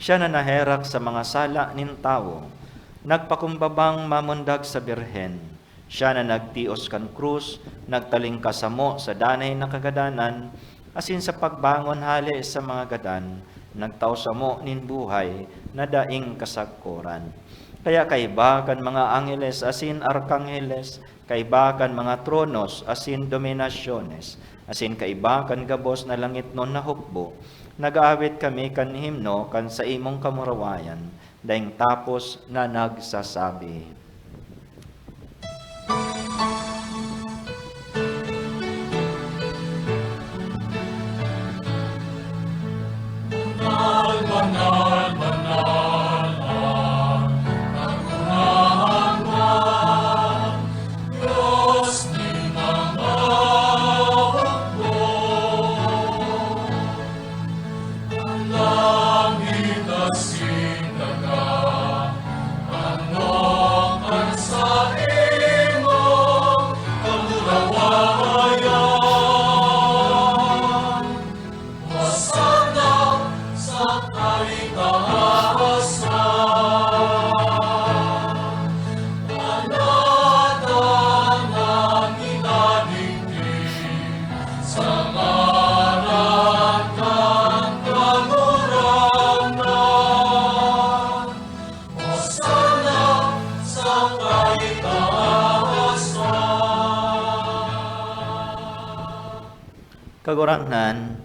Siya na naherak sa mga sala nin tawo, nagpakumbabang mamundag sa birhen. Siya na nagtios kan krus, nagtalingkas samo sa danay na kagadanan, asin sa pagbangon hale sa mga gadan, nagtao samo nin buhay na daing kasagkoran. Kaya kaiba kan mga angheles asin arkangheles, kaiba kan mga tronos asin dominasyones, asin kaiba kan gabos na langitnon na hukbo, nag-aawit kami kan himno kan saimong kamurawayan, daing tapos na nagsasabi, Kagurangnan,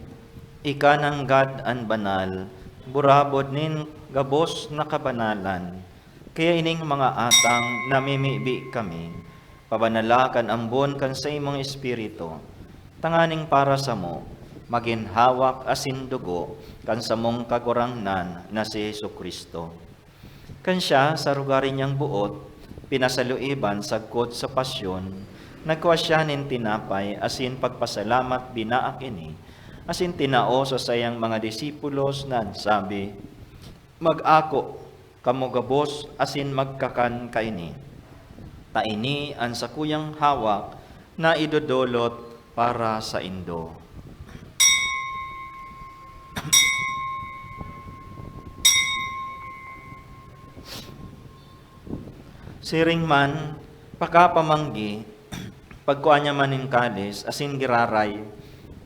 ika nanggad an banal, burabod nin gabos na kabanalan. Kaya ining mga atang namimibi kami, pabanala kan ambon kan saimong Espiritu, tanganing para samo, magin hawak asin dugo kan samong Kagurangnan na si Jesu-Cristo. Kan siya, sa rugari niyang boot, pinasaluiban sagkod sa pasyon, nagkua siya nin tinapay asin pagpasalamat binaak ini, asin tinao sa saiyang mga disipulos na nagsabi, "Mag-ako kamo gabos asin magkakan kaini, ta ini an sakuyang hawak na idodolot para saindo." Siring man, pakapamanggi, pagkua niya man nin kalis asin giraray,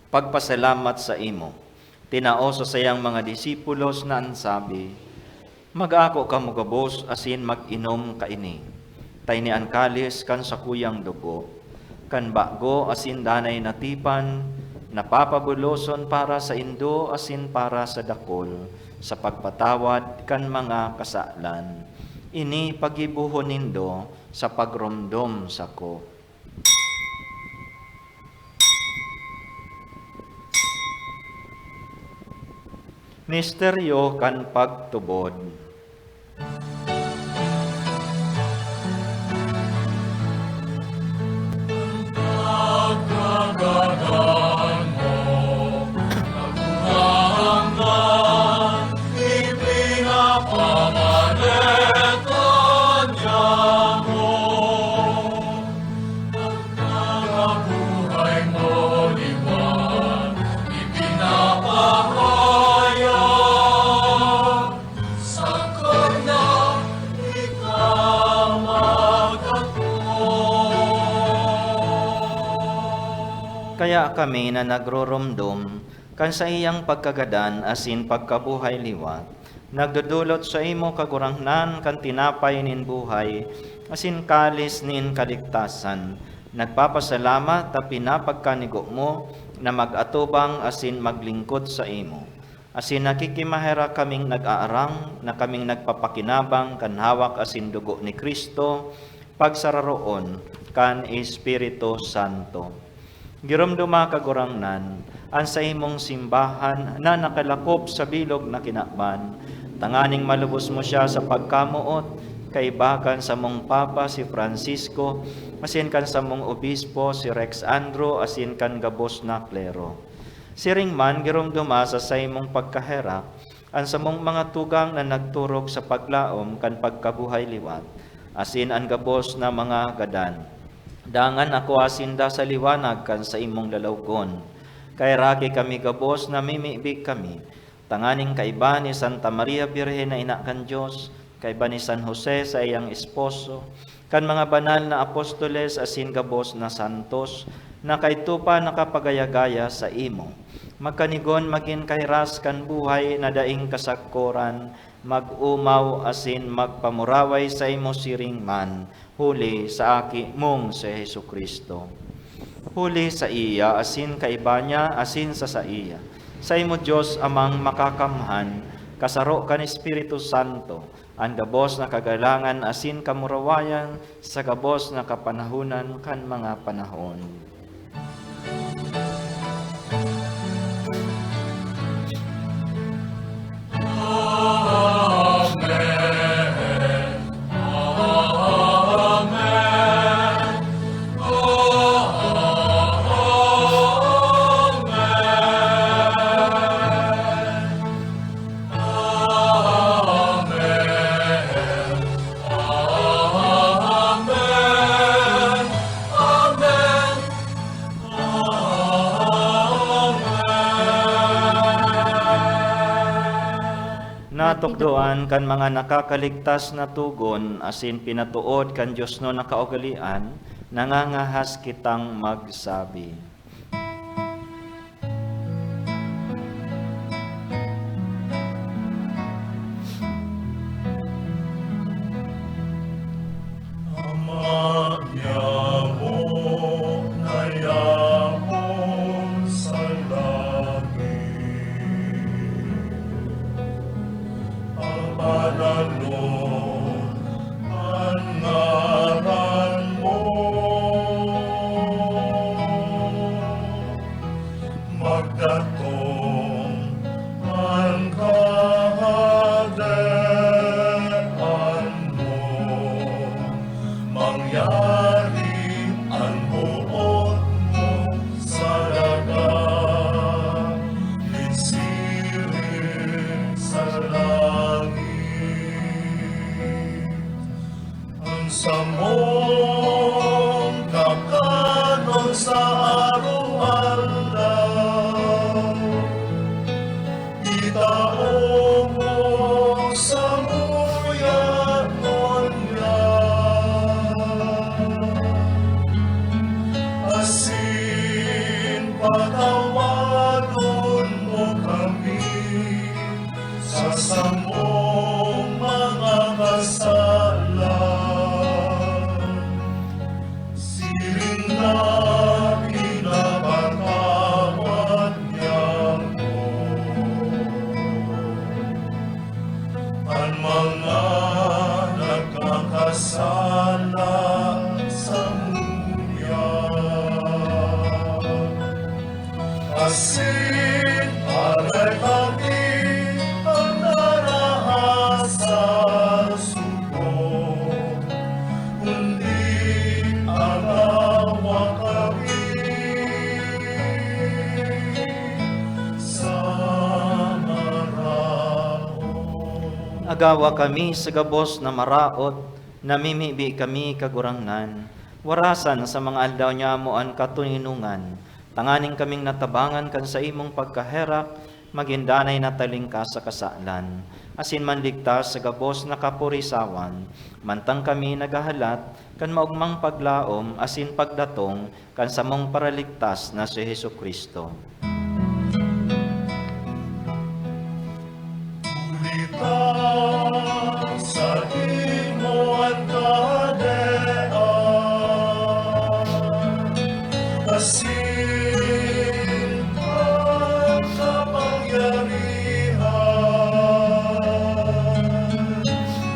pagpasalamat saimo, tinao sa saiyang mga disipulos na an sabi, "Mag-ako kamo gabos asin mag-inom kaini, ta ini an kalis kan sakuyang dugo, kan bago asin danay na tipan, na papabuloson para saindo asin para sa dakul, sa pagpatawad kan mga kasalan. Ini paggibohon nindo sa pagromdom sako." Misteryo kan pagtubod. Kaya kami na nagruromdom kan saiyang pagkagadan asin pagkabuhay liwat, nagdodolot saimo, Kagurangnan, kan tinapay nin buhay asin kalis nin kaligtasan. Nagpapasalamat ta pinapagkanigo mo na mag-atubang asin maglingkod saimo. Asin nakikimaherak kaming nag-aarang na kaming nagpapakinabang kan hawak asin dugo ni Cristo, pagsararoon kan Espiritu Santo. Giromdoma, Kagurangnan, an saimong simbahan na nakalakop sa bilog na kinaban, tanganing malubos mo siya sa pagkamoot, kaiba kan samong Papa si Francisco, asin kan samong Obispo si Rex Andrew, asin kan gabos na klero. Siring man, giromdoma sa saimong pagkaherak an samong mga tugang na nagturog sa paglaom kan pagkabuhay liwat, asin an gabos na mga gadan. Dangan akua sinda sa liwanag kan saimong lalawgon. Kaheraki kami gabos, namimibi kami, tanganing kaiba ni Santa Maria Birhen na Ina kan Dios, kaiba ni San Jose, saiyang esposo, kan mga banal na apostoles asin gabos na santos na kaidto pa nakapagaya-gaya saimo, magkanigon magin kahiras kan buhay na daing kasagkoran, mag-omaw asin magpamuraway saimo siring man, huli sa Aki mong si Jesu-Cristo. Huli saiya, asin kaiba niya, asin sa saiya, saimo, Dios Amang Makakamhan, kasaro kan Espiritu Santo, an gabos na kagalangan asin kamurawayan sa gabos na kapanahonan kan mga panahon. Natukdoan kan mga nakakaligtas na togon asin pinatood kan diosnon na kaugalean, nangangahas kitang magsabi. Ama niamo na yaon sa langit, pagbanalon an ngaran mo. Magdatong an kahadean mo, mangyari an boot mo sa daga, isiring sa langit. An samong kakanon sa araw-araw, itao mo samuya ngunyan, asin patawadon mo kami sa samong mga kasalan, Nagawa kami sa gabos na maraot, namimibi kami, Kagurangnan. Warasan sa mga aldaw nyamo an katoninongan, tanganing kaming natabangan kan saimong pagkaherak, magin danay na talingkas sa kasalan, asin manligtas sa gabos na kapurisawan, mantang kami naghahalat kan maogmang paglaom asin pagdatong kan samong Paraligtas na si Jesu-Cristo. Huli ta saimo an kahadean, asin an kapangyarihan,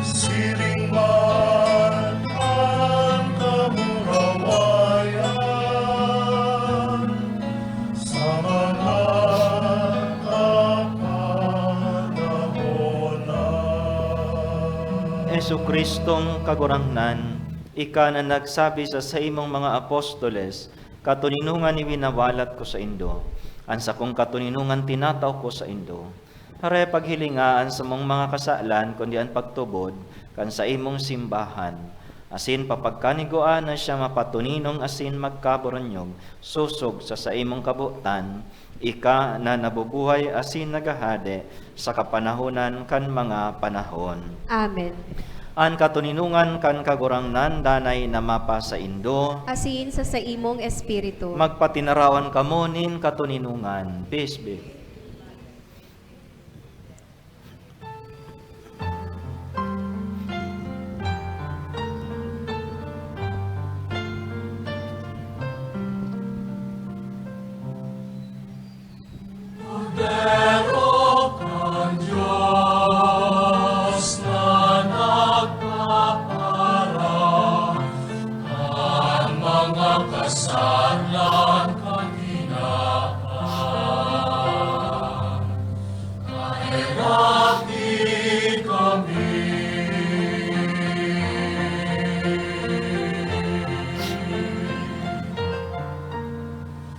siring man an kamurawayan sa mga kapanahonan. Jesu-Cristong Kagurangnan, ika na nagsabi sa saimong mga apostoles, "Katoninongan iwinawalat ko saindo, an sakong katoninongan tinatao ko saindo." Hare, paghilinga an samong mga kasalan, kundi an pagtubod kan saimong simbahan, asin papagkanigua na siya mapatoninong asin magkaboronyog sosog sa saimong kabotan, ika na nabubuhay asin naghahade sa kapanahonan kan mga panahon. Amen. An katoninongan kan Kagurangnan danay na mapasaindo. Asin sa saimong espiritu. Magpatinarawan kamo nin katoninongan. Peace be. Kordero kan Dios na nagpapara kan mga kasalan kan kinaban, kaheraki kami.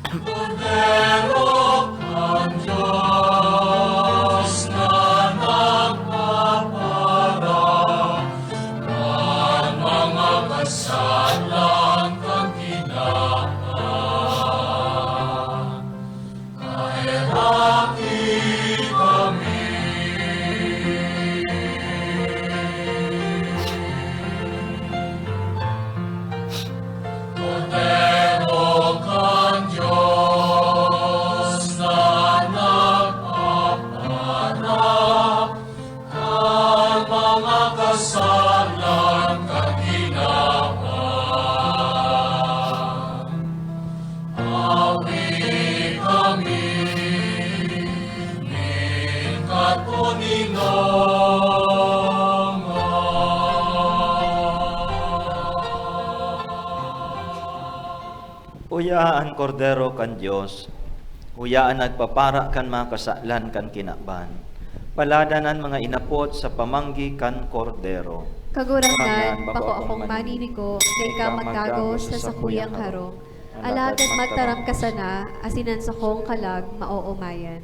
Kordero kan Dios na nagpapara kan mga kasalan kan kinaban, kaheraki kami. Kordero kan Dios na nagpapara kan mga kasalan kan kinaban, awi kami nin katoninongan. Uya an Kordero kan Dios, uya an nagpapara kan mga kasalan kan kinaban. Paladan an mga inapod sa pamanggi kan Kordero. Kagurangnan, bako akong maninigo na ika magdagos sa sakuyang harong. Alagad magtaram ka sana, asin an sakong kalag maoomayan.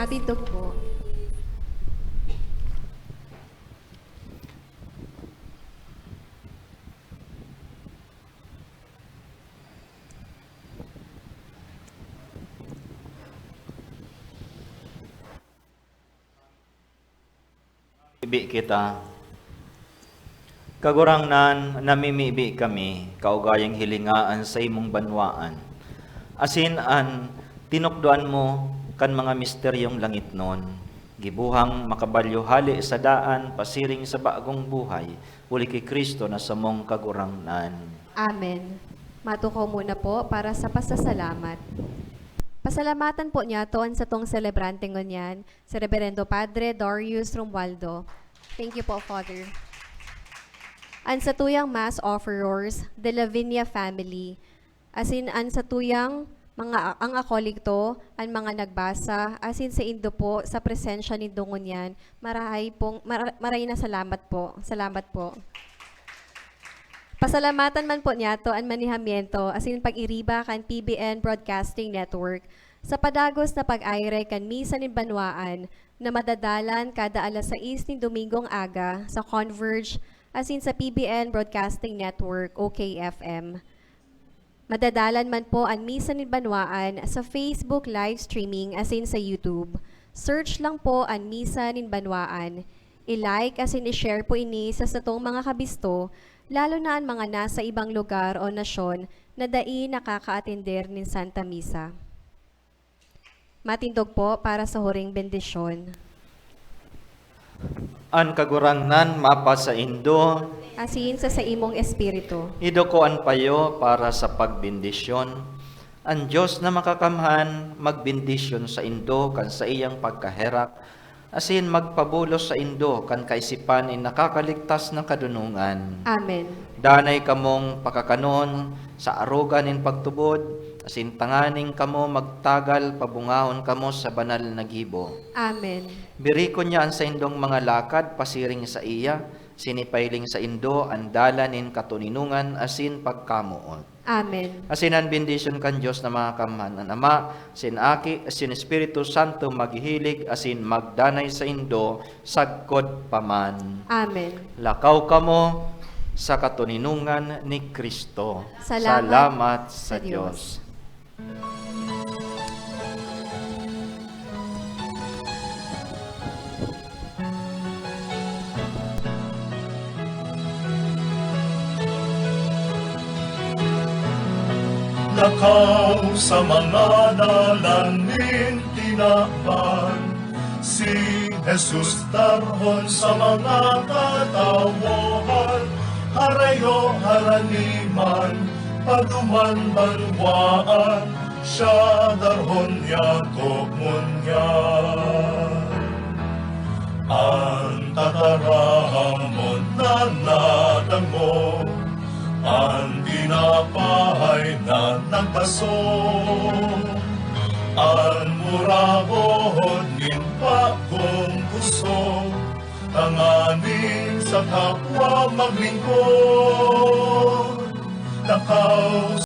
Tindog po. Mibi kita. Kagurangnan, namimibi kami, kaugayang hilinga an saimong banwaan, asin an tinukdoan mo kan mga misteryong langitnon, gibuhang makabalyo hale sa daan pasiring sa bagong buhay, huli ki Cristo na samong Kagurangnan. Amen. Matukaw muna po para sa pasasalamat. Pasalamatan po niyato an satong selebrante ngunyan, si Reberendo Padre Darius Romualdo. Thank you po, Father. An satuyang Mass offerers, the Lavinia family, asin an satuyang mga, ang akolito, an mga nagbasa, asin saindo po sa presensya nindo ngunyan, marahay pong, mara-, maray na salamat po. Salamat po. Pasalamatan man po niyato an manehamiento asin pag-iriba kan P B N Broadcasting Network sa padagos na pag-aire kan Misa nin Banwaan na madadalan kada alas sais nin Domingong aga sa Converge asin sa P B N Broadcasting Network, O K F M. Madadalan man po an Misa nin Banwaan sa Facebook live streaming asin sa YouTube. Search lang po an Misa nin Banwaan. I-like asin i-share po ini sa satong mga kabisto, lalo na an mga nasa ibang lugar o nasyon na dai nakakaatender nin Santa Misa. Matindog po para sa huring bendisyon. An Kagurangnan mapasaindo. Asin sa saimong espiritu. Iduko an payo para sa pagbendisyon. An Dios na Makakamhan magbendisyon saindo kan saiyang pagkaherak, asin magpabulos saindo kan kaisipan nin nakakaligtas na kadonongan. Amen. Danay kamong pakakanon sa arogan nin pagtubod, asin tanganing kamo magtagal, pabungahon kamo sa banal na gibo. Amen. Birikon niya an saindong mga lakad pasiring saiya, asin ipailing saindo an dalan nin katoninongan asin pagkamoot. Amen. Asin an bendisyon kan Dios na Makakamhan, an Ama, asin Aki, asin Espiritu Santo maghihilig asin magdanay saindo sagkod pa man. Amen. Lakaw kamo sa katoninongan ni Cristo. Salamat Salamat sa sa Dios. Dios. Lakaw sa mga dalan nin tinaban, si Jesus darhon sa mga katawohan, harayo, harani man, paduman, banwaan, siya darhon niya, togon niya. An tataramon na nadangog, an tinapay na nagtaso, an muragon nin bagong pusog, tanganing sa kapwa maglingkod. Lakaw